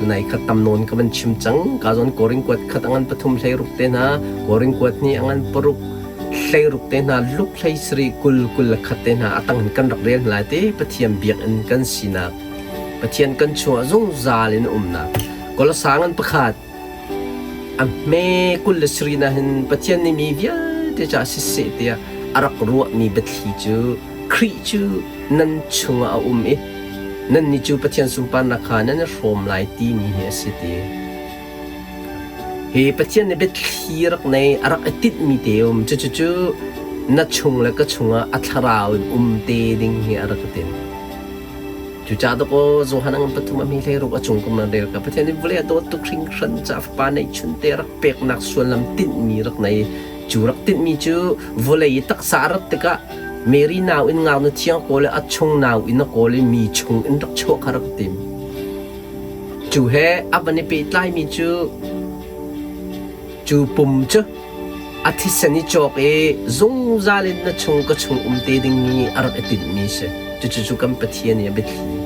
Tunai khat tam nawn ka van chim cang. Ka zawn Korin kuat khat angan pathum hlei ruk te hna, Korin kuat hnih angan paruk hlei ruk te hna, luk hlei sarih kul kul le khat te hna a tang in kan rak rel hna lai te Pathian biakinn kan sinak Pathian kan chungah zungzal in umnak Kolosa ngan pakhat A hme 20 le sarih na hin Pathian nih mi vialte caah siseh tiah a rak ruahmi biathli cu Khrih cu nan chungah a um i nannih cu Pathian sunparnak kha nan i hrawm lai timi hi a si ti. Hi Pathian nih biathli rak nei a rak i tinhmi te um cucu na chung le ka chungah a thlarau in um te ding hi a rak i tinh. Cucaah dawkaw Johan a ngan pathum a mi hleiruk a cung kum an rel ka Pathian nih vawlei a dawt tuk hringhran caah fapa neihchun te rak peknak sullam tinhmi rak nei. Cu rak tinhmi cu vawlei i taksa a rat tikah Mary nau in ngaknu thiang kawl i a chung nau in a kawl i mi chung in rak chuah kha rak tim. Cu he a van i pehtlaimi cu cu pum cu A thisen i cawk i zungzal in na chung ka chung um te dingmi a rak i tinhmi si. Cucu cu kan Pathian i a biathli.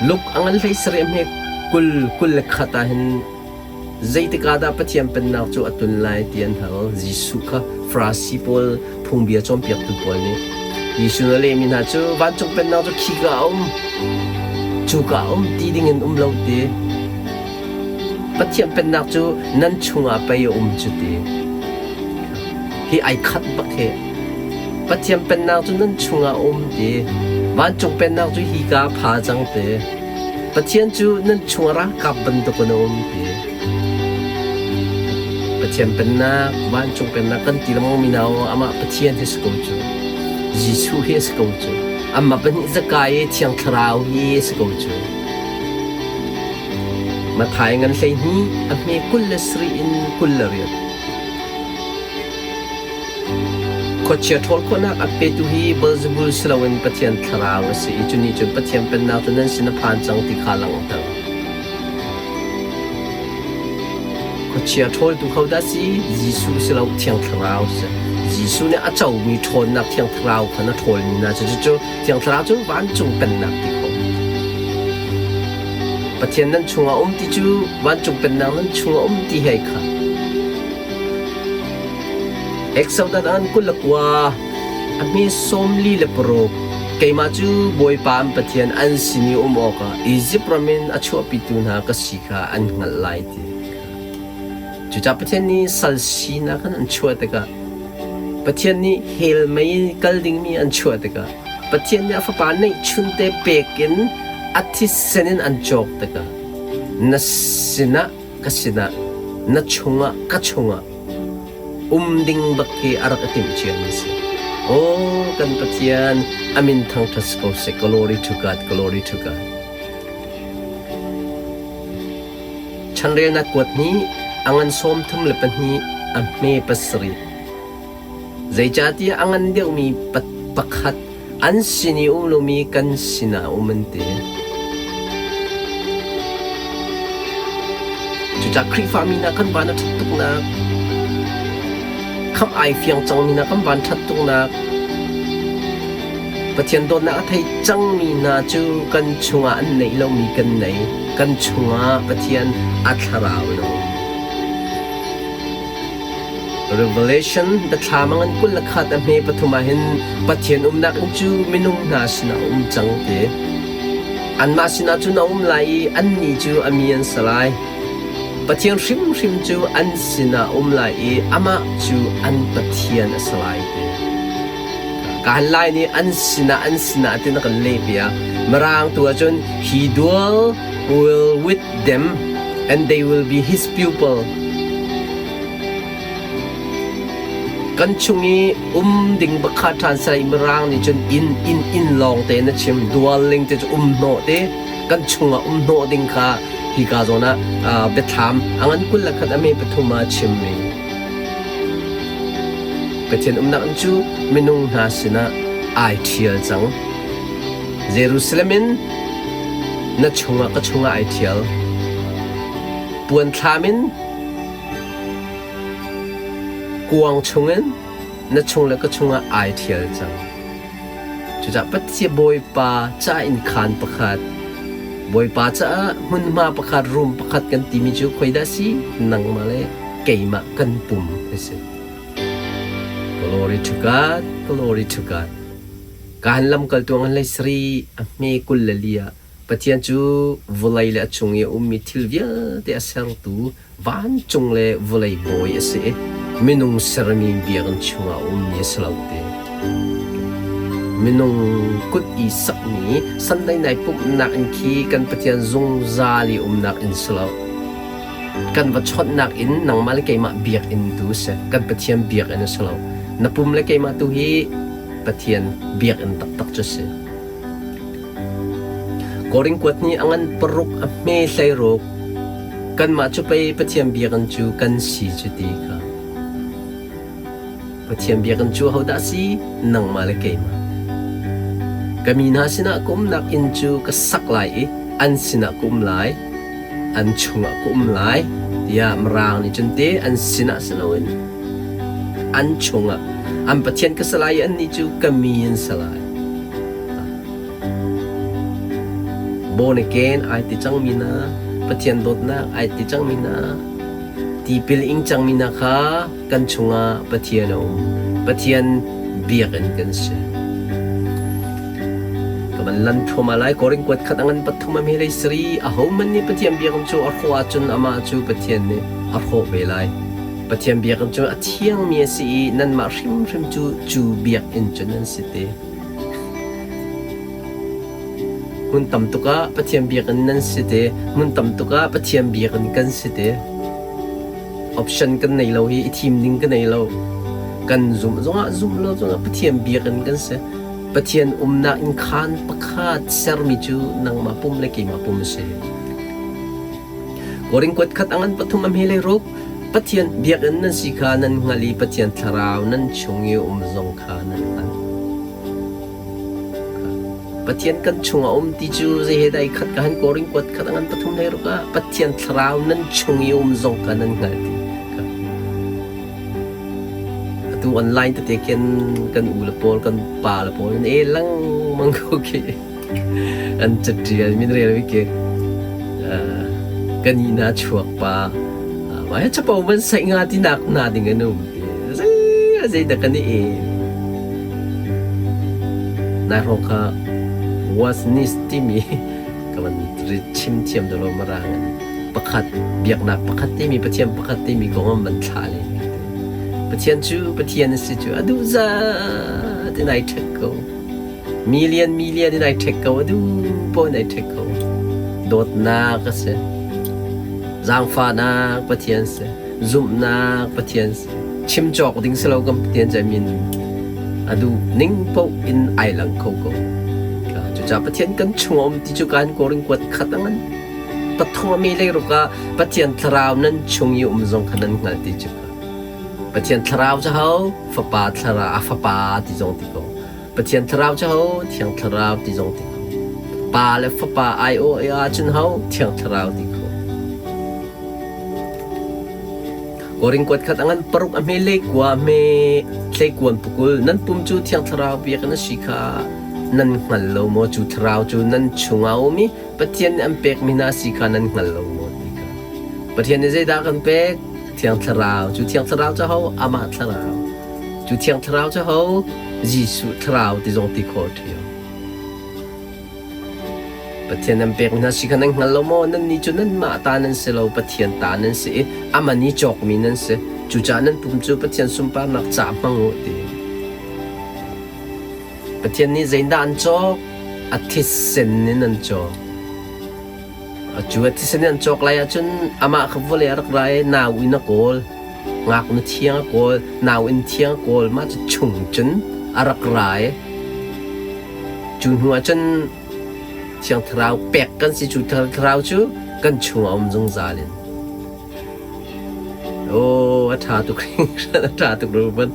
Luke a ngan hlei sarih hme kul kul le khat ah hin zeitik ah dah Pathian pennak cu a tun lai ti an hal. Jesuh kha Farasi pawl phungbia cawnpiaktu pawl nih Jesuh na lehmi hna cu vancung pennak cu khika a um, cuka a um ti dingin um lo ti. Pathian pennak cu nan chungah pei a um cu ti. Hi ai khat bak hi. Pathian pennak cu nan chungah a um ti. Vancung pennak cu hika pha cang ti. Pathian cu nan chungah ralkap bantukin a um ti. Pathian pennak, vancung pennak kan ti lengmang mi hna amah Pathian hi si ko cu. Jesuh hi a si ko cu. Amah pahnih zakai i Thiang Thlarau hi a si ko cu. Matthai ngan 12 a hme 27 in 28. Khuachia ṭhawl khawhnak a petu hi Beelzebul si loin Pathian Thlarau a si i cu nih cun Pathian Pennak cu nan sin a phan cang ti kha a langhter. Khuachia ṭhawltu hodah si? Jesuh si lo Thiang Thlarau si. Jesuh nih a comi ṭhawnnak Thiang Thlarau khan a ṭhawlmi hna cu cucu Thiang Thlarau cu vancung pennak ti ko. Pathian nan chungah um ti cu vancung pennak nan chungah um ti hei kha. Exodus an 29 a hme 46 Keimah cu Bawipa an Pathian an sin i um awkah Izipt ram in a chuahpitu hna ka si kha an hngalh lai ti. Cucaah Pathian nih sal sinak in an chuah tikah Pathian nih hell mei kal dingmi an chuah tikah Pathian nih a fapa neihchunte pek in a thisen in an cawk tikah na sinah ka sinah na chungah ka chungah um ding bak hi a rak i timh ciami a si. Aw kan Pathian a min thangṭhat si ko seh. Glory to God, glory to God. Chanrelnak kuat hnih, a ngan sawm thum le pahnih, a hme pasarih. Zeicahtiah a ngan deuhmi pakhat an sin i um lomi kan sinah um an ti. Cucaah Khrihfami hna kan van a ṭhat tuknak, khamh ai fiang cangmi hna kan van ṭhat tuknak, Pathian dawtnak a thei cangmi hna cu kan chungah an neih lomi kan nei. Kan chungah Pathian a thlarau in a um. Revelation biathlam a ngan 21 a hme pathum ah hin Pathian umnak inn cu minung hna sinah a um cang ti. Anmah sinah cun a um lai i annih cu a mi an si lai. Pathian hrimhrim cu an sinah a um lai i amah cu an Pathian a si lai ti. Kaan lai nih an sinah an sinah ti na kan leh piak. Mirang tu ahcun he dwell will with them and they will be his people. Kan chung i um ding bakha ṭhan sarai mirang nih cun inn inn inn lawng te na chim dwelling te cu um hnawh te kan chungah um hnawh ding kha hika zawn ah biathlam a ngan kul le khat a me pathum ah chim mi Pathian umnak in cu minung hna sinah ai ṭhial cang. Jerusalem in na chungah ka chungah ai ṭhial. Puan thlam in Kuang chungin na chung le ka chungah ai ṭhial cang. Cucaah Pathian Bawipa ca in khaan pakhat. Bawipa caah hmunhma pakhat room pakhat kan timi cu khoi dah si? Nangmah le keimah kan pum a si. Glory to God, glory to God. Kaan lamkaltu ngan hlei sarih a hme 24 ah Pathian cu vawlei le a chung i a ummi thil vialte a sertu vancung le vawlei bawi a si i minung sermi biakinn chungah a ummi a si lo ti. Minung kut i sakmi Sunday nai pumhnak inn khi kan Pathian zungzal i umnak inn si lo. Kan va chawnhnak inn nangmah le keimah biakinn tu a si. Kan Pathian biakinn a si lo. Na pum le keimah tu hi Pathian biakinn taktak cu a si. Korin kuat nih a ngan paruk a hme 16. Kanmah cu pei Pathian biakinn cu kan si cu ti kha. Pathian biakinn cu ahodah a si? Nangmah le keimah. Ka mi hna sinah ka umnak inn cu ka sak lai i an sinah ka um lai, an chungah ka um lai, tiah Mirang nih cun te an sinah si loin an chungah an Pathian ka si lai i annih cu ka mi an si lai. Born again ai ti cangmi hna, Pathian dawtnak ai ti cangmi hna, tipil ing cangmi hna kha kan chungah Pathian a um. Pathian biakinn kan si. Ka van lan thluahmah lai. Korin kuat khat a ngan pathum a hme lei sari ahohmanh nih Pathian biakinn cu a hrawh ahcun amah cu Pathian nih a hrawh ve lai. Pathian biakinn cu a thiangmi a si i nanmah hrimhrim cu cu biakinn cu nan si te. Hmun tam tuk ah Pathian biakinn nan si te. Hmun tam tuk ah Pathian biakinn kan si te. Option kan nei lo hi i thim ding ka nei lo. Kan zumh zongah zumh lo zongah Pathian biakinn kan si. Pathian umnak inn khaan pakhat sermi cu nangmah pum le keimah pum a si. Korin kuat khat a ngan pathum a hme lei ruk. Pathian biakinn nan si kha nan hngalh i Pathian thlarau nan chung i um zong kha nan hngalh. Pathian kan chungah um ti cu zei he dah i khat ka han Korin kuat khat a ngan pathum hlei ruk ah Pathian thlarau nan chung i um zong kha nan hngalh ti. Atu online tete khin kan u le pawl kan pa le pawl an e lengmang ko khi. An catial min rel mi khi kan i na chuak pa mah capo van saih nga ti nak na ding an um ti. Zei zei dah kan i e. Nai hrawng kha was nis timi ka van chim thiam dolo marang in pakhat biaknak pakhat timi Pathian pakhat timi kong an van thlah len. Pathian cu Pathian a si cu a duh zat in ai ṭhek ko. Million million in ai ṭhek ko a duh paoh in ai ṭhek ko. Dawtnak a si. Zaangfahnak Pathian si. Zumhnak Pathian si. Chim cawk ding si lo kan Pathian cu min a duh ning paoh in ai lang kho ko. Cucaah Pathian kan chung a um ti cu kan Korin kuat khat a ngan. Pathum a mi leiruk ah Pathian thlarau nan chung i um zong kha nan hngalh ti cu. Pathian thlarau cu ho? Fapa thlarau, a fapa ti zong ti ko. Pathian thlarau cu ho? Thiang thlarau ti zong ti ko. Pa le fapa ai aw ahcun ho? Thiang thlarau ti ko. Korin kuat khat a ngan paruk a hme le kua a hme tleikuan pukul nan pum cu thiang thlarau biakinn a si kha nan hngal lo maw cu thlarau cu nan chungah a um i Pathian nih an pekmi hna si kha nan hngal lo maw ti kha. Pathian nih zeidah kan pek? Thiang Thlarau. Cu Thiang Thlarau cu ho? Amah Thlarau. Cu Thiang Thlarau cu ho? Jesuh Thlarau ti zong ti khawh ṭheo. Pathian nan pekmi hna si kha nan hngal lo maw? Nannih cu nanmah ta nan si lo, Pathian ta nan si i amah nih cawkmi nan si. Cucaah nan pum cu Pathian sunparnak ca hmang u ti. Pathian nih zeidah an cawk? A thisen in an cawk. Cu a thisen in an cawk lai ahcun amah kha vawlei a rak ra i nau in a kawl. Ngaknu thiang a kawl, nau in thiang a kawl. Mah cu chung cun a rak ra i cu hnu ah cun Thiang Thlarau pek kan si. Cu Thlarau cu kan chungah a um zungzal in. Aw, a ṭha tuk hringhran, a ṭha tuk ruban.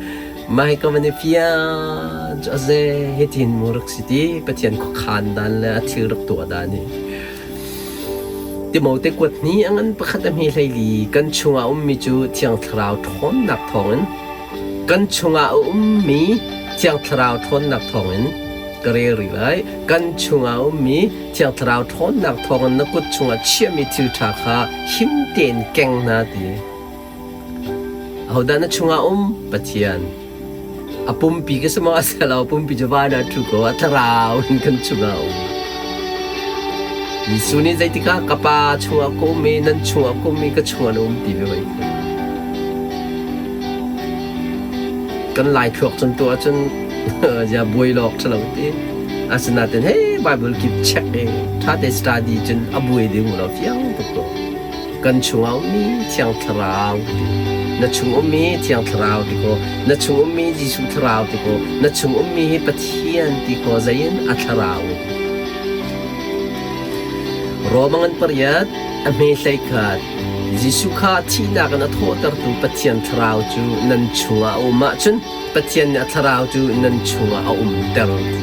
Mah hi ka van i fian cu a ze hitin mu rak si ti Pathian khuakhan dan le a thil rak tuah dan hi. Timote kuat hni a ngan pakhat a hme hleili kan chungah ummi cu Thiang Thlarau ṭhawnnak thawngin kan chungah a ummi Thiang Thlarau ṭhawnnak thawngin. Ka rel rih lai. Kan chungah a ummi Thiang Thlarau ṭhawnnak thawngin na kut chungah chiahmi thil ṭha kha him tein keng hna ti. Ahodah na chungah um? Pathian. A pumpi ka si maw a si lo, pumpi cu van ah ṭhu ko, a thlarau in kan chungah a um. Jesuh nih zeitikah ka Pa chungah ka um i nan chungah ka um i ka chungah na um ti ve hoi. Kan lai thluak cun tuah cun zia buai lawk ṭhalo ti. Asinain hey Bible kip check i ṭha te study cun a buai ding lo fiang tuk ko. Kan chungah ummi Thiang Thlarau ti. Na chung ummi Thiang Thlarau ti ko. Na chung ummi Jesuh Thlarau ti ko. Na chung ummi hi Pathian ti ko zeiin a Thlarau in. Roma ngan pariat a hme hlei khat Jesuh kha thihnak in a thawhtertu Pathian Thlarau cu nan chungah a um ahcun Pathian nih a Thlarau cu nan chungah a umter ti.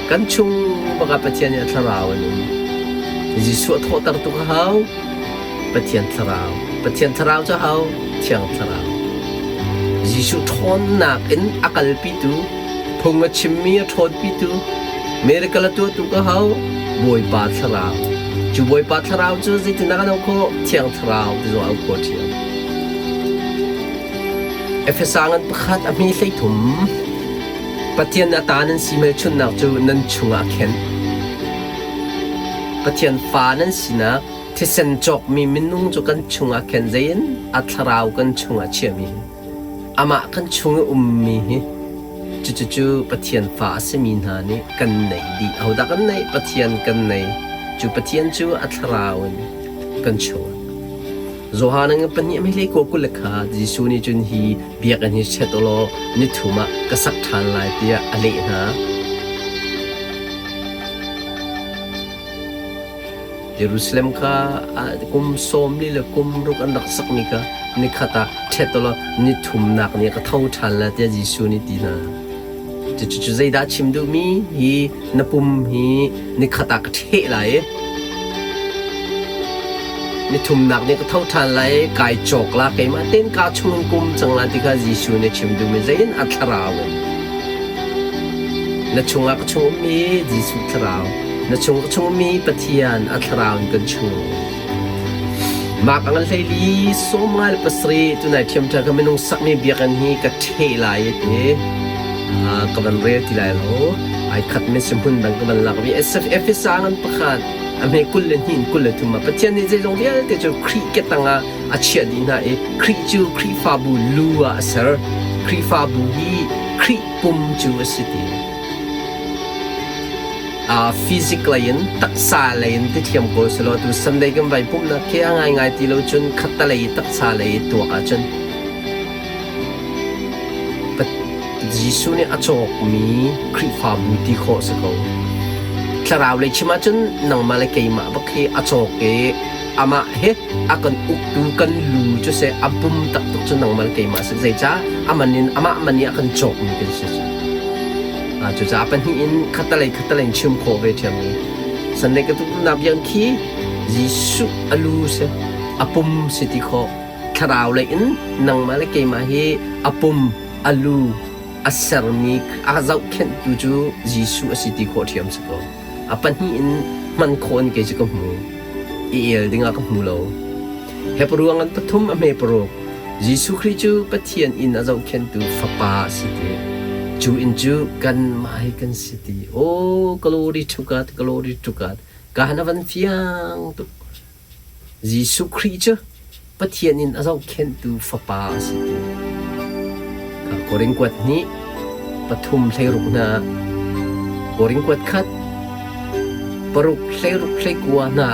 Kan chung bak ah Pathian nih a Thlarau an um. Jesuh a thawhtertu kha hau? Pathian Thlarau. Pathian Thlarau cu hau? Thiang Thlarau. Jesuh ṭhawnnak in a kalpitu, phung a chimmi a ṭhawnpitu, miracle a tuahtu ka hau? Bawipa Thlarau. Cu Bawipa Thlarau cu zeitindah kan auh khawh? Thiang Thlarau ti zong auh khawh ṭhiam. Efesa ngan pakhat a hme 13 Pathian a ta nan si hmelchunhnak cu nan chungah a khenh. Pathian fa nan sinak thisen cawkmi minung cu kan chungah khen zein a thlarau kan chungah chiahmi hi amah kan chung i ummi hi cucucu Pathian fa a simi hna nih kan neih dih. Ahodah kan neih? Pathian kan nei. Cu Pathian cu a thlarau in kan chungah. Johan a pahnih a hlei ko kul le kha Jesuh nih cun hi biakinn hi chet ulaw nithum ah ka sak ṭhan lai tiah a leh hna. Jerusalem kha kum 40 le kum ruk an rak sakmi kha nikhat ah ṭhet ulaw nithumnak ni ah ka tho ṭhan lai tiah Jesuh nih ti hna. Cucu zeidah chim duhmi hi na pum hi nikhat ah ka ṭheh lai i nithumnak nih ka tho ṭhan lai i kai cawk la keimah tein kaa chung in kum cang la ti kha Jesuh nih a chim duhmi zeiin a thlarau in na chungah ka chung ummi Jesuh thlarau na chung ka chung ummi Pathian a thlarau in kan chung Mark ang hleili 57 tunai ṭhiamṭha ka minung sakmi biakinn hi ka ṭheh lai ti ka van rel ti lai lo ai khat mi si hmun dang ka van lak mi Efesa ngan pakhat a hme 22 in 23 ah Pathian nih zeizong vialte cu Khrih ke tangah a chiah dih hna i Khrih cu Khrihfabu lu ah a ser Khrihfabu hi Khrih pum cu a si ti physic lei in taksa lei in ti thiam ko selaw tu Sunday kan vai pumhnak khi a ngaingai ti lo cun khattalei taksa lei tuak ahcun Jesuh nih a cawkmi Khrihfabu ti khawh si ko. Thlarau lei chim ahcun nangmah le keimah bak hi a cawk i amah hi a kan uktu kan lu cu seh a pum taktak cu nangmah le keimah si. Zeicah aman in amah man i a kan cawkmi kan si cu. Cucaah pahnih in khattalei khattalei in chim khawh ve ṭhiam i Sunday ka tutunak biang khi Jesuh a lu si a pum si ti khawh thlarau lei in nangmah le keimah hi a pum a lu a sermi a zohkhenhtu cu Jesuh a si ti khawh ṭhiam si ko. A pahnih in hman khawh in kei cu ka hmu. I el dingah ka hmu lo. Hebru ngan pathum a hme paruk. Jesuh Khrih cu Pathian inn a zohkhenhtu Fapa a si ti. Cu inn cu kanmah hi kan si ti. Oh, glory to God, glory to God. Ka han a van fiang tuk. Jesuh Khrih cu Pathian in a zohkhenhtu Fapa a si ti. Korin kuat hnih pathum hleiruk hna Korin kuat khat paruk hleiruk hleikua hna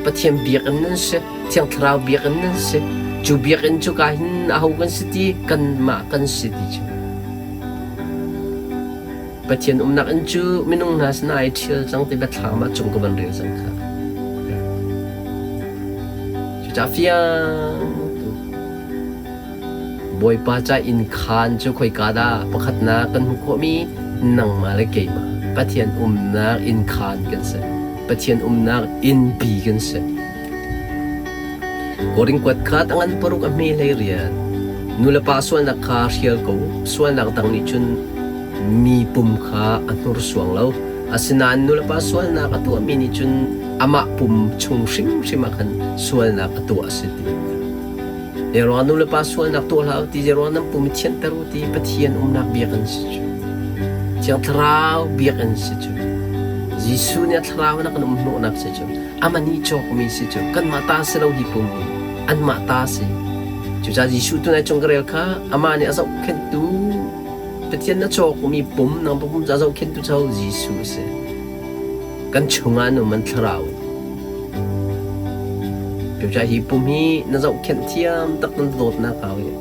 Pathian biakinn nan si, Thiang Thlarau biakinn nan si. Cu biakinn cu ka hin aho kan si ti, kanmah kan si ti cu. Pathian umnak inn cu minung hna sinah ai ṭhial cang ti biathlam ah cung ka van rel cang kha. Cucaah fiang tuk. Bawipa ca inn khaan cu khoika dah pakhatnak kan hmuh khawhmi nangmah le keimah Pathian umnak inn khaan kan si. Pathian umnak innpi kan si. Korin kuat kha tangan paruk a hme hlei rian. Nu le pa sualnak kha hrial ko. Sualnak dang nih cun. mi pum kha a hnursuang lo. Asinain nulepa sualnak a tuahmi nih cun amah pum chung hrimhrim ah khan sualnak a tuah a si ti. Zeiruangah nulepa sualnak tuah hlah u ti, zeiruangah nan pum i thianter u ti Pathian umnak biakinn si cu. Thiang Thlarau biakinn si cu. Jesuh nih a thlarau in a kan um hnawhnak si cu. Amah nih cawkmi si cu. Kanmah ta si lo hi pum hi. Anmah ta si. Cucaah Jesuh tunai cung ka rel kha amah nih a zohkhenhtu Pathian na cawkmi pum nang pum a zohkhenhtu cu Jesuh a si. Kan chungah an um an thlarau. Cucaah hi pum hi na zohkhenh thiam tak nan dawtnak hau i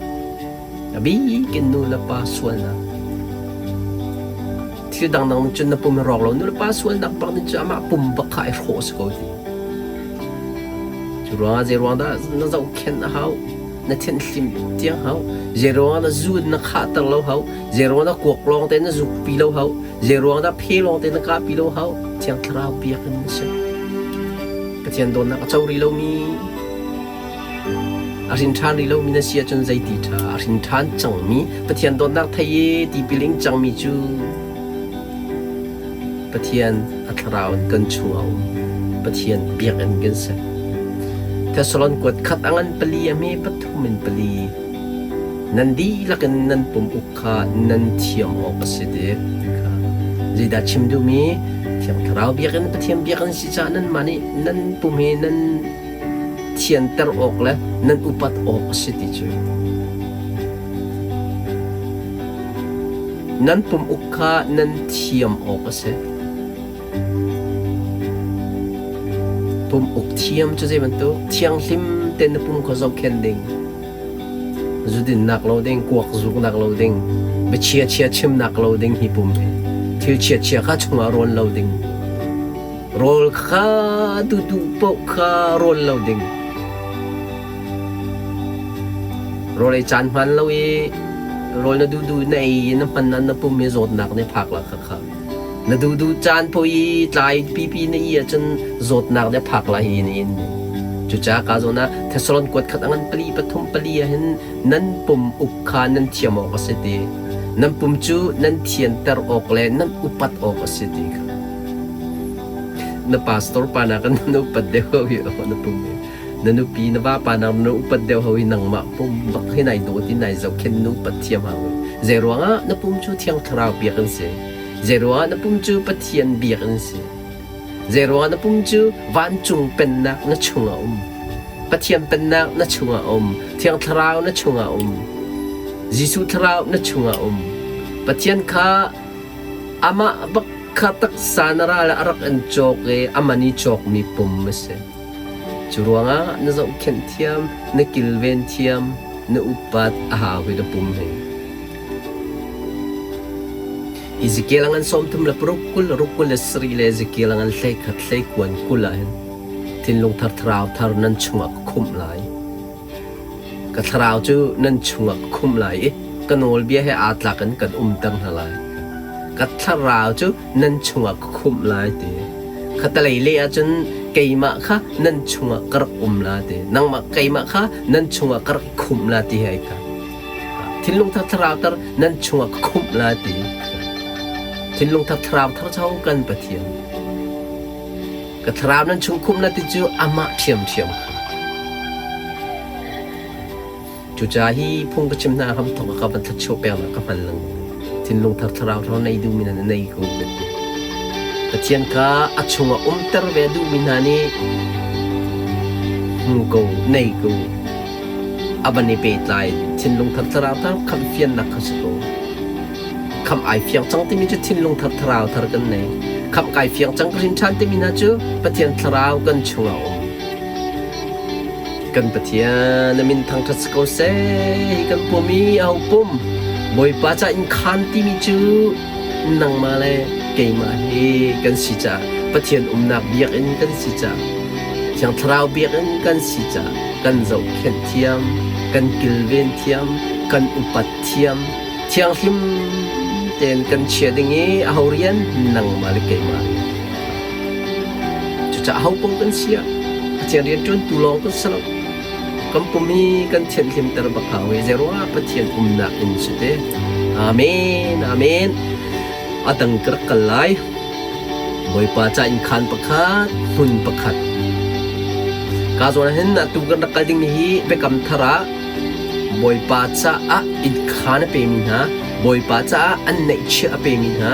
a bik in nu le pa sualnak thil dangdang cun na pum hi rawk lo nu le pa sualnak bak nih cu amah pum bak kha ai hrawh si ko ti. Cu ruangah zei ruang dah na zohkhenh a hau na thenhlim tiang hau zei ruangah na zu na khahter lo hau zei ruangah na kuak lawng te na zukpi lo hau zei ruang dah phe lawng te na kahpi lo hau Thiang Thlarau biakinn na si Pathian dawtnak a co rih lomi a hrin ṭhan rih lomi na si ahcun zeiti ṭha a hrin ṭhan cangmi Pathian dawtnak thei i tipil ing cangmi cu Pathian a thlarau in kan chungah a um. Pathian biakinn kan si. Thessalon kuat khat a ngan pali a hme pathum in pali. Nan dihlak in nan pum uk kha nan thiam awk a si ti kha. Zeidah chim duhmi Thiang Thlarau biakinn Pathian biakinn si caah nanmah nih nan pum hi nan thianter awk le nan upat awk a si ti cu. Nan pum uk kha nan thiam awk a si. Pum uk thiam cu zei bantuk thianghlim tein na pum kha zohkhenh ding. Zudinnak lo ding, kuak zuknak lo ding, biachia chia chimnak lo ding hi pum hi. Thil chia chia kha chungah rawn lo ding. Rawl kha duhduh paoh kha rawn lo ding. Rawl ei caan hman lo i rawl na duhduh na ei i na hman na pum hi zawtnak nih phak la kha kha. Na duhduh caan paoh i tlai pipi na i ahcun zawtnak nih a phak la hi na in. Cucaah ka zawn ah Thessalon kuat khat a ngan pali pathum pali ah hin nan pum uk kha nan thiam awk a si ti. Nan pum cu nan thianter awk le nan upat awk a si ti kha. Na pastor pa nakin na upat deuh ho hi na pum hi. Na nupi na vapa nak na upat deuh ho hi nangmah pum bak hi nai dawt i nai zohkhenh na upat thiam hau. Zei ruangah na pum cu Thiang Thlarau biak an si. Zei ruangah na pum cu Pathian biak an si. Zei ruangah na pum cu vancung pennak na chungah um. Pathian pennak na chungah um. Thiang Thlarau na chungah um. Jesuh Thlarau na chungah um. Pathian kha Amah bak kha taksa na ral ah a rak in cawk i a man i cawkmi pum a si. Cu ruangah na zohkhenh thiam, na kilven thiam, na upat a hau hi na pum hi. Ezekiel a ngan 36 20 kul le sarih le Ezekiel a ngan 11 hleikuan 20 ah hin thinlung thar thlarau thar nan chungah ka khumh lai. Ka thlarau cu nan chungah ka khumh lai i ka nawlbia he aa tlak in kan umter hna lai. Ka thlarau cu nan chungah ka khumh lai ti. Khatalei leh ahcun keimah kha nan chungah ka rak um la ti. Nangmah keimah kha nan chungah ka rak khumh la ti he ai khat. Thinlung thar thlarau thar nan chungah ka khumh la ti. Thinlung thar thlarau thar cho kan Pathian. Ka thlarau nan chung khumh na ti cu amah ṭhiamṭhiam kha. Cucaah hi phung ka chim hna hram thawk ah ka van thluachuah peknak ka hman lengmang. Thinlung thar thlarau thar nei duhmi hna nih nei ko ka ti. Pathian kha a chungah umter ve a duhmi hna nih hmu ko, nei ko. A van i pehtlai thinlung thar thlarau thar khamh fiannak kha si ko. Khamh ai fiang cang timi cu thinlung thar thlarau thar kan nei. Khamh kai fiang cang ka hrin ṭhan timi hna cu Pathian thlarau kan chungah a um. Kan Pathian na min thangṭhat si ko seh. Hi kan pum i aho pum Bawipa ca in khaan timi cu nangmah le keimah hi kan si caah Pathian umnak biakinn kan si caah Thiang Thlarau biakinn kan si caah kan zohkhenh thiam, kan kilven thiam, kan upat thiam, thianghlim tein kan chia ding i aho rian nangmah le keimah rian. Cucaah aho paoh kan si ah Pathian rianṭuantu lawng kan si lo. Kan pum hi kan thianhlimter bak hau i zeiruangah Pathian umnak inn si te. Amen. Amen. A dang ka rak kal lai. Bawipa ca inn khaan pakhat, hmun pakhat. Ka zawn ah hin atu kan rak kal dingmi hi Biakam Thar ah Bawipa caah inn khaan a pemi hna, Bawipa caah an neihchiah a pemi hna.